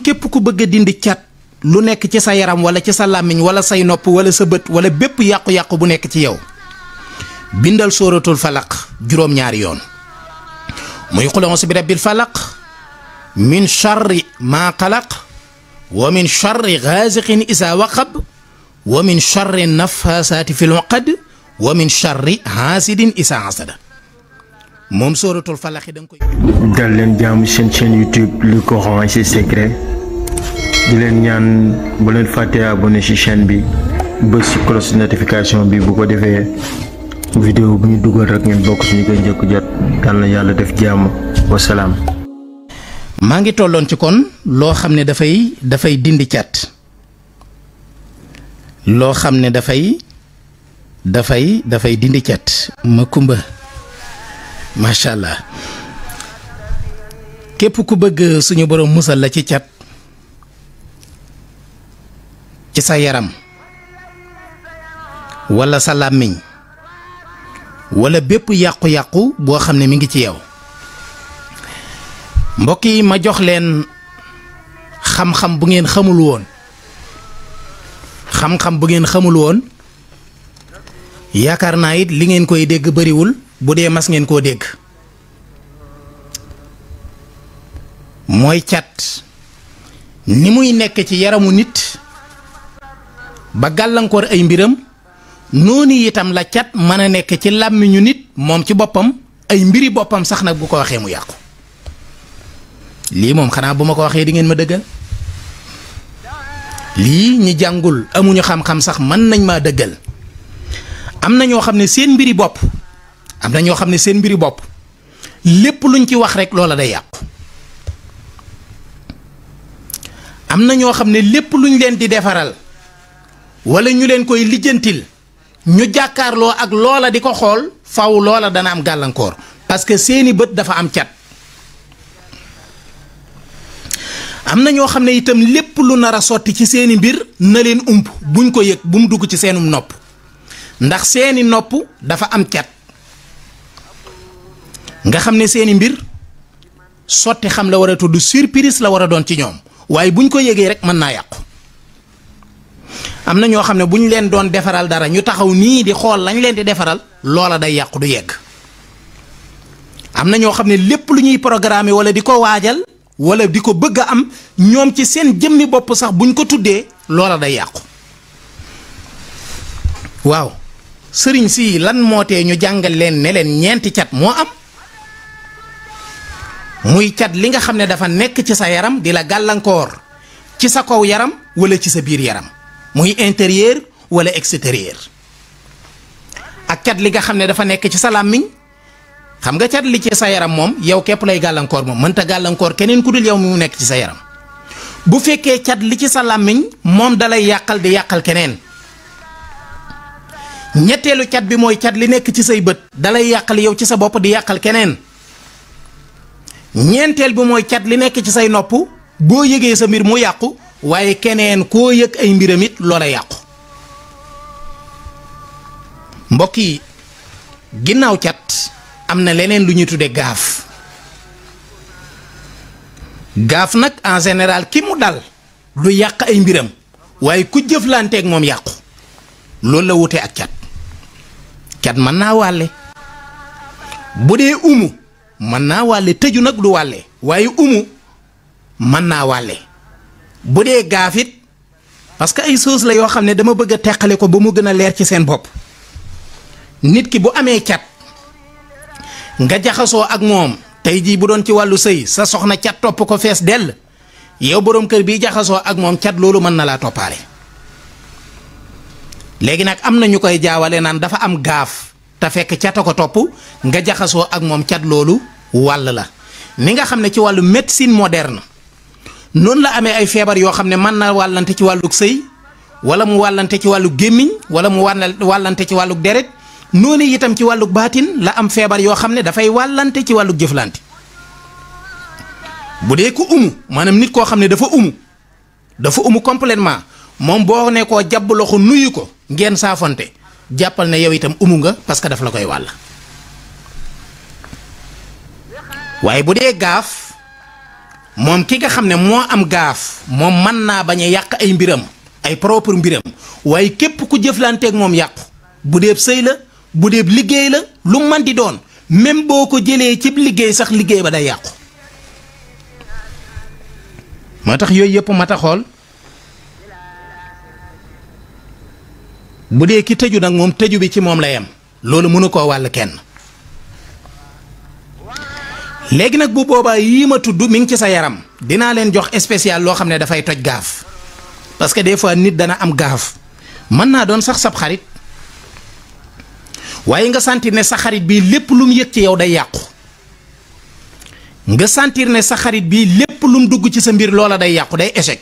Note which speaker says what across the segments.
Speaker 1: képp ku bëgg a dindi cat lu nekk ci sa yaram wala ci sa làmmiñ wala say nopp wala sa bët wala bépp yàqu-yàqu bu nekk ci yow bindal sóoratul falaq juróom-ñaari yoon muy qul a'uuzu bi rabbil falaq min charri maa xalaq wa min charri gaasiqin isaa waqab wa min charri nafaasaati fil uqad wa min charri haasidin isaa hasada moom sóoratul falaq yi da nga koy.
Speaker 2: dal leen jaamu seen chaîne YouTube le Coran et ses secrets di leen ñaan bu leen fàttee abonné ci chaîne bi bës ci cloche notification bi bu ko defee vidéo bu ñu dugal rek ngeen bokk suñu koy njëkk jot dal na yàlla def jàmm wasalaam.
Speaker 1: maa ngi tolloon ci kon loo xam ne dafay dindi cat loo xam ne dafay dindi cat ma kumba macha allah képp ku bëgg suñu borom musal la ci cat ci sa yaram wala sa làmmiñ wala bépp yàqu-yàqu boo xam ne mi ngi ci yow mbokk yi ma jox leen xam-xam bu ngeen xamul woon xam-xam bu ngeen xamul woon yaakaar naa it li ngeen koy dégg bariwul bu dee mas ngeen koo dégg mooy cat ni muy nekk ci yaramu nit ba gàllankoor ay mbiram noonu itam la cat mën a nekk ci làmmiñu nit moom ci boppam ay mbiri boppam sax nag bu ko waxee mu yàqu lii moom xanaa bu ma ko waxee di ngeen ma dëggal lii ñi jàngul amuñu xam-xam sax mën nañ maa dëggal am na ñoo xam ne seen mbiri bopp lépp luñ ci wax rek loola day yàqu am na ñoo xam ne lépp luñ leen di defaral wala ñu leen koy lijjantil ñu jàkkaarloo ak loola di ko xool faw loola dana am gàllankoor parce que seeni bët dafa am cat am na ñoo xam ne itam lépp lu nar a sotti ci seeni mbir na leen ump buñ ko yëg bu mu dugg ci seenum nopp ndax seeni nopp dafa am cat nga xam ne seeni mbir sotti xam la war a tudd surprise la war a doon ci ñoom waaye buñ ko yëgee rek mën naa yàqu am na ñoo xam ne bu ñu leen doon defaral dara ñu taxaw nii di xool lañ leen di defaral loola day yàqu du yegg am na ñoo xam ne lépp lu ñuy programmer wala di ko waajal wala di ko bëgg a am ñoom ci seen jëmmi bopp sax buñ ko tuddee loola day yàqu waaw sëriñ si lan moo tee ñu jàngal leen ne leen ñeenti cat moo am muy cat li nga xam ne dafa nekk ci sa yaram di la gàllankoor ci sa kaw yaram wala ci sa biir yaram muy intérieur wala extérieur ak cat li nga xam ne dafa nekk ci sa làmmiñ xam nga cat li ci sa yaram moom yow képp lay gàllankoor moom mënta gàllankoor keneen ku dul yow mi mu nekk ci sa yaram bu fekkee cat li ci sa làmmiñ moom dalay yàqal di yàqal keneen ñetteelu cat bi mooy cat li nekk ci say bët dalay yàqal yow ci sa bopp di yàqal keneen ñeenteel bi mooy cat li nekk ci say nopp boo yëgee sa mbir mu yàqu waaye keneen koo yëg ay mbiram it loola yàqu mbokk yi ginnaaw cat am na leneen lu ñuy tudde gaaf nag en général ki mu dal lu yàq ay mbiram waaye ku jëflanteeg moom yàqu loolu la wute ak cat mën naa wàlle bu dee umu mën naa wàlle tëju nag du wàlle waaye umu mën naa wàlle bu dee gaaf it parce que ay soos la yoo xam ne dama bëgg a teqale ko ba mu gën a leer ci seen bopp nit ki bu amee cat nga jaxasoo ak moom tey jii bu doon ci wàllu sëy sa soxna cat topp ko fees dell yow boroom kër bi jaxasoo ak moom cat loolu mën na laa toppaale léegi nag am na ñu koy jaawale naan dafa am gaaf te fekk cata ko topp nga jaxasoo ak moom cat loolu wàll la ni nga xam ne ci wàllu médecine moderne noonu la amee ay feebar yoo xam ne mën na wàllante ci wàllug sëy wala mu wàllante ci wàllu gémmiñ wala mu wàllante ci wàllug deret noonu itam ci wàllug baatin la am feebar yoo xam ne dafay wàllante ci wàllug jëflante bu dee ko umu maanaam nit koo xam ne dafa umu complètement moom boo ne koo jàpp loxo nuyu ko ngeen saafonte jàppal ne yow itam umu nga parce que daf la koy wàll waaye bu dee gaaf moom ki nga xam ne moo am gaaf moom mën naa bañ a yàq ay mbiram ay propre mbiram waaye képp ku jëflanteeg moom yàqu bu dee sëy la bu dee liggéey la lu man di doon même boo ko jëlee ci liggéey sax liggéey ba day yàqu. moo tax yooyu yëpp mat a xool bu dee ki tëju nag moom tëju bi ci moom la yem loolu mënu koo wàll kenn. léegi nag bu boobaa yii ma tudd mi ngi ci sa yaram dinaa leen jox spécial loo xam ne dafay toj gaaf parce que des fois nit dana am gaaf mën naa doon sax sab xarit waaye nga sentir ne sa xarit bii lépp lu mu yëg ci yow day yàqu nga sentir ne sa xarit bii lépp lu mu dugg ci sa mbir loola day yàqu day échec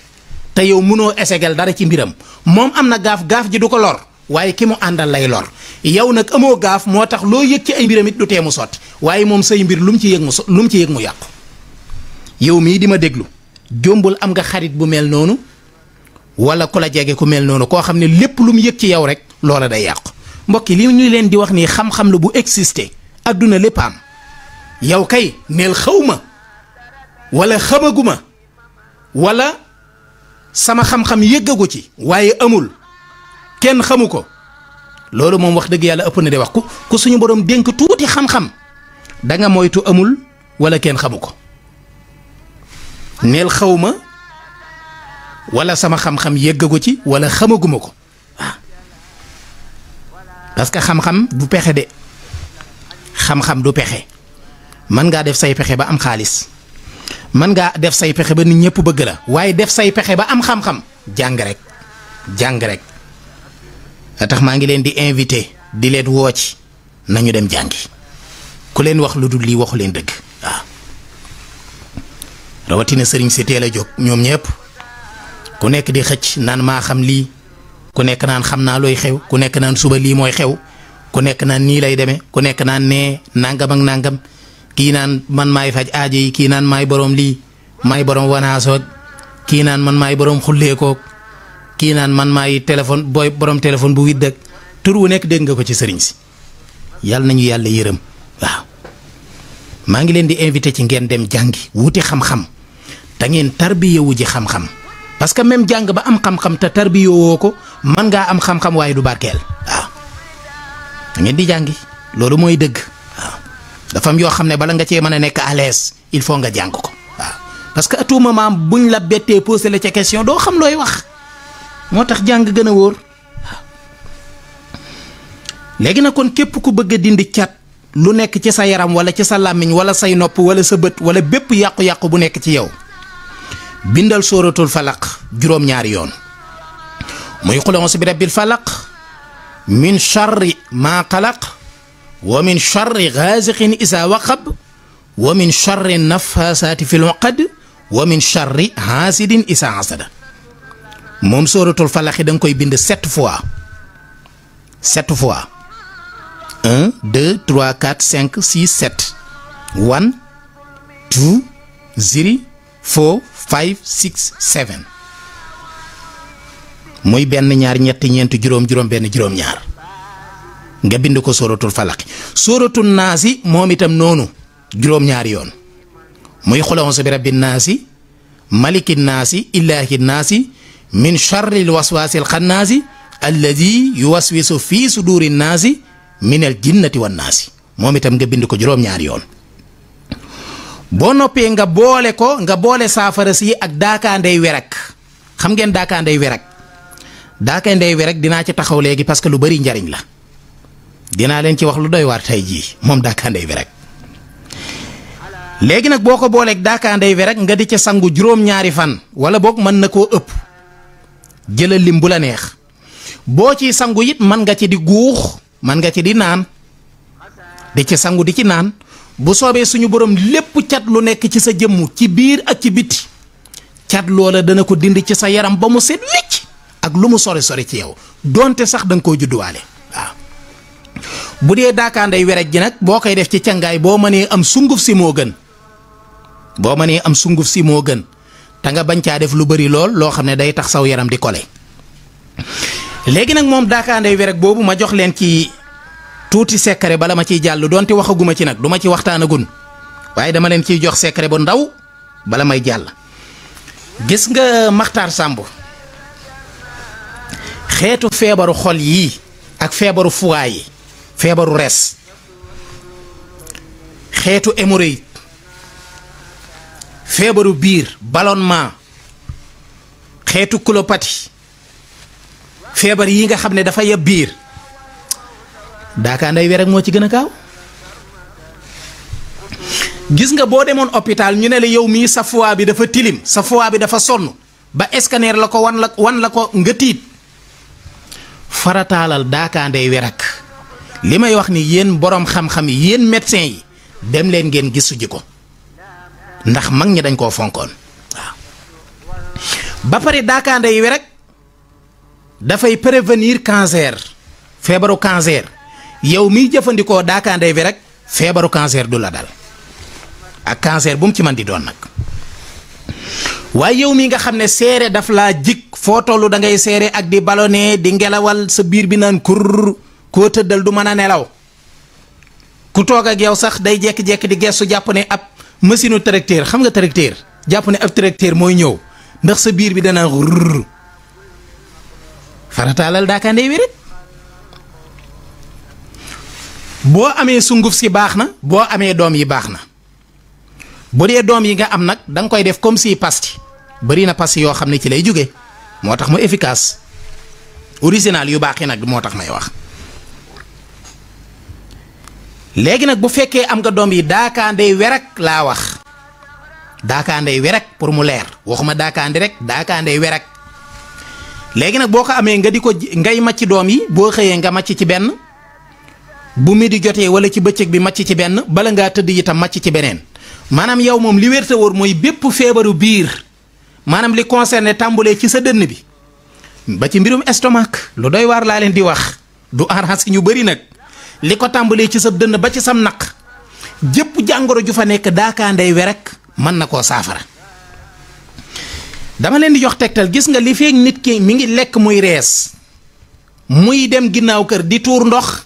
Speaker 1: te yow mënoo échegal dara ci mbiram moom am na gaaf ji du ko lor waaye ki mu àndal lay lor yow nag amoo gaaf moo tax loo yëg ci ay mbiram it du tee mu sotti waaye moom say mbir lu mu ci yëg mu yàqu. yow mii di ma déglu jombul am nga xarit bu mel noonu wala ku la jege ku mel noonu koo xam ne lépp lu mu yëg ci yow rek loola day yàqu mbokk yi li ñu leen di wax nii xam-xam la bu existé adduna lépp am yow kay neel xaw ma wala xamaguma wala sama xam-xam yëggagu ci waaye amul kenn xamu ko loolu moom wax dëgg yàlla ëpp na di wax ku suñu borom dénk tuuti xam-xam danga moytu amul wala kenn xamu ko neel xaw ma wala sama xam-xam yëggagu ci wala xamaguma ko waaw parce que xam-xam du pexe de xam-xam du pexe mën ngaa def say pexe ba am xaalis mën ngaa def say pexe ba nit ñëpp bëgg la waaye def say pexe ba am xam-xam jàng rek tax maa ngi leen di invité di leen woo ci nañu dem jàngi ku leen wax lu dul lii waxu leen dëgg waaw rawatina sëriñ si teel a jóg ñoom ñëpp ku nekk di xëcc naan maa xam lii ku nekk naan xam naa looy xew ku nekk naan suba lii mooy xew ku nekk naan nii lay demee ku nekk naan nee nangam ak nangam kii naan man maay faj aajo yi kii naan maay borom lii maay borom wanaasoog kii naan man maay borom xulleekoog kii naan man maay téléphone booy borom téléphone bu widd ak tur wu nekk dégg nga ko ci sëriñ si yàlla nañu yàlla yërëm waaw maa ngi leen di invité ci ngeen dem jàngi wuti xam-xam te ngeen tarbiyewu ji xam-xam parce que même jàng ba am xam-xam te tarbiyewoo ko mën ngaa am xam-xam waaye du barkeel waaw da ngeen di jàngi loolu mooy dëgg waaw dafa am yoo xam ne bala nga cee mën a nekk à l'aise il faut nga jàng ko waaw parce que à tout moment buñ la bettee posé la ca question doo xam looy wax moo tax jàng gën a wóor waaw léegi nag kon képp ku bëgg a dindi cat lu nekk ci sa yaram wala ci sa làmmiñ wala say nopp wala sa bët wala bépp yàqu-yàqu bu nekk ci yow bindal sóoratul falaq juróom-ñaari yoon muy qul a'uuzu bi rabbil falaq min charri maa xalaq wa min charri gaasiqin isaa waqab wa min charri nafaasaati fil uqad wa min charri haasidin isaa hasada moom sóoratul falaq da nga koy bind 7 fois 1 2 3 4 5 6 7 1 2 3 4 5 6 7 muy benn ñaar ñett ñeent juróom benn juróom ñaar nga bind ko sóoratul falaq sóoratul naasi moom itam noonu juróom-ñaari yoon muy qul a'uuzu bi rabbin naasi malikin naasi ilaahin naasi min charril waswaasil xannaasi alladi yuwaswisu fii suduurin naasi minal jinnati wan naasi moom itam nga bind ko juróom-ñaari yoon boo noppee nga boole saafara si ak daakaandey werak xam ngeen daakaandey werak dinaa ci taxaw léegi parce que lu bari njariñ la dinaa leen ci wax lu doy waar tey jii moom daakaandey werak léegi nag boo ko booleeg daakaandey werak nga di ca sangu juróom-ñaari fan wala boog mën na koo ëpp jëlal lim bu la neex boo ci sangu it mën nga ci di guux mën nga ci di naan di ci sangu di ci naan bu soobee suñu borom lépp cat lu nekk ci sa jëmm ci biir ak ci biti cat loola dana ko dindi ci sa yaram ba mu set wecc ak lu mu sori ci yow donte sax da nga koo judduwaale waaw bu dee daakaanday werek ji nag boo koy def ci cangaay boo mënee am sunguf si moo gën te nga bañ caa def lu bari lool loo xam ne day tax saw yaram di kole léegi nag moom daakaanday werek boobu ma jox leen ci tuuti secret bala ma ciy jàll donte waxaguma ci nag du ma ci waxtaanagun waaye dama leen ciy jox secret bu ndaw bala may jàll gis nga Makhtar Samb xeetu feebaru xol yii ak feebaru foie yi feebaru res xeetu hémorroïde feebaru biir ballonnement xeetu colopathie feebar yi nga xam ne dafa yeb biir Daaka Ndeye Wéré moo ci gën a gaaw gis nga boo demoon hôpital ñu ne la yow mii sa foie bi dafa tilim sa foie bi dafa sonn ba scanner la ko wan la ko nga tiit farataalal Daaka Ndeye Wéré li may wax ni yéen boroom xam-xam yi yéen médecin yi dem leen ngeen gisu ji ko ndax mag ñi dañ koo fonkoon waaw ba pare Daaka Ndeye Wéré dafay prévenir cancer feebaru cancer yow miy jëfandikoo Daaka Ndeye Wéré feebaru cancer du la dal ak cancer bu mu ci man di doon nag waaye yow mi nga xam ne seere daf laa jik foo tollu da ngay seere ak di ballonné di ngelawal sa biir bi naan kur koo tëddal du mën a nelaw ku toog ak yow sax day jekki-jekki di gestu jàpp ne ab machine tracteur xam nga tracteur jàpp ne ab tracteur mooy ñëw ndax sa biir bi dana rrr farataalal Daaka Ndeye Wéré boo amee sunguf si baax na boo amee doom yi baax na bu dee doom yi nga am nag da nga koy def comme si pasti bari na pasti yoo xam ne ci lay jóge moo tax mu efficace original yu baax yi nag moo tax may wax léegi nag bu fekkee am nga doom yi Daaka Ndeye Wéré laa wax Daaka Ndeye Wéré pour mu leer waxuma Daaka Ndeye rek Daaka Ndeye Wéré léegi nag boo ko amee nga di ko ngay màcc doom yi boo xëyee nga màcc ci benn bu midi jotee wala ci bëccëg bi màcc ci benn bala ngaa tëdd itam màcc ci beneen maanaam yow moom li wér te wóor mooy bépp feebaru biir maanaam li concerné tàmbulee ci sa dënn bi ba ci mbirum estomac lu doy waar laa leen di wax du arrangé ñu bëri nag li ko tàmbalee ci sa dënn ba ci sam naq jëpp jàngoro ju fa nekk Daaka Ndeye Wéré mën na koo saafara dama leen di jox tegtal gis nga li feek nit ki mi ngi lekk muy rees muy dem ginnaaw kër di tuur ndox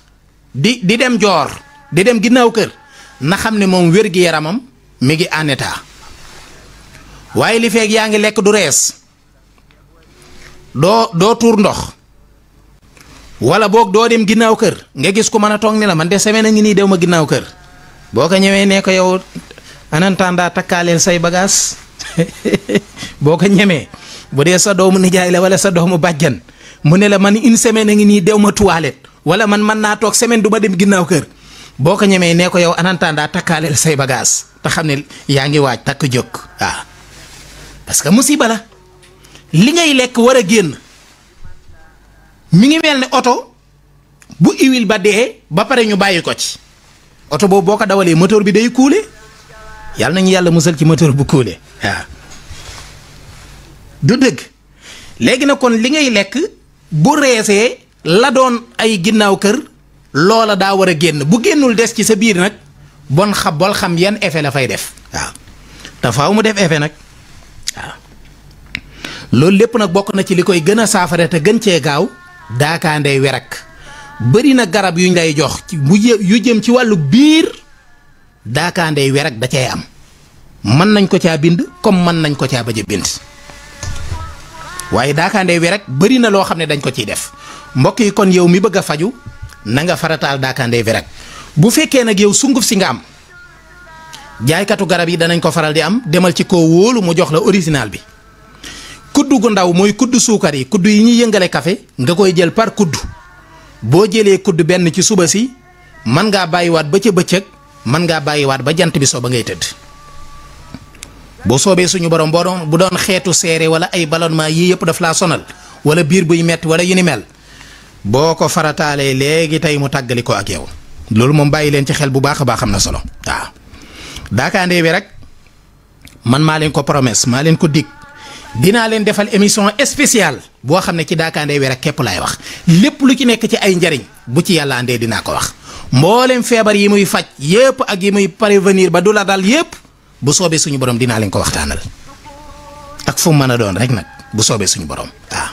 Speaker 1: di dem joor di dem ginnaaw kër na xam ne moom wér-gi-yaramam mi ngi en état waaye li feek yaa ngi lekk du rees doo tuur ndox wala boog doo dem ginnaaw kër nga gis ku mën a toog ni la man de semaine a ngi nii dew ma ginnaaw kër boo ko ñëwee ne ko yow anantanda takkaaleel say bagaas boo ko ñemee bu dee sa doomu nijaay la wala sa doomu bàjjan mu ne la man une semaine a ngi nii dew ma toilette wala man mën naa toog semaine du ma dem ginnaaw kër boo ko ñemee nee ko yow anantanda takkaaleel say bagaas te xam ne yaa ngi waaj takk jóg waaw parce que musiba la li ngay lekk war a génn mi ngi mel ne oto bu huile ba dee ba pare ñu bàyyi ko ci oto boobu boo ko dawalee moteur bi day kuule yàlla nañu yàlla musal ci moteur bu kuule waaw du dëgg léegi nag kon li ngay lekk bu reesee la doon ay ginnaaw kër loola daa war a génn bu génnul des ci sa biir nag bol xam yan effet la fay def waaw te faaw mu def effet nag waaw loolu lépp nag bokk na ci li koy gën a saafara te gën cee gaaw Daaka Ndeye Wéré bëri na garab yuñ lay jox yu jëm ci wàllu biir Daaka Ndeye Wéré da cay am mën nañ ko caa bind comme mën nañ ko caa bañ a bind waaye Daaka Ndeye Wéré bëri na loo xam ne dañ ko ciy def mbokk yi kon yow mi bëgg a faju na nga farataal Daaka Ndeye Wéré bu fekkee nag yow sunguf si nga am jaaykatu garab yi danañ ko faral di am demal ci koo wóolu mu jox la original bi kuddu gu ndaw mooy kuddu suukar yi kuddu yi ñuy yëngale café nga koy jël par kuddu boo jëlee kuddu benn ci suba si mën ngaa bàyyiwaat ba ca bëccëg mën ngaa bàyyiwaat ba jant bi soo ba ngay tëdd boo soobee suñu borom bu doon xeetu seere wala ay ballonnement yii yëpp daf laa sonal wala biir buy metti wala yu ni mel boo ko farataalee léegi tey mu tàggali ko ak yow loolu moom bàyyi leen ci xel bu baax a baax am na solo waaw Daaka Ndeye Wéré man maa leen ko promesse maa leen ko dig dinaa leen defal émission spéciale boo xam ne ci Daaka Ndeye Wéré képp laay wax lépp lu ci nekk ci ay njariñ bu ci yàlla andee dinaa ko wax mboolem feebar yi muy faj yépp ak yi muy prévenir ba du la dal yépp bu soobee suñu borom dinaa leen ko waxtaanal ak fu mu mën a doon rek nag bu soobee suñu borom waaw.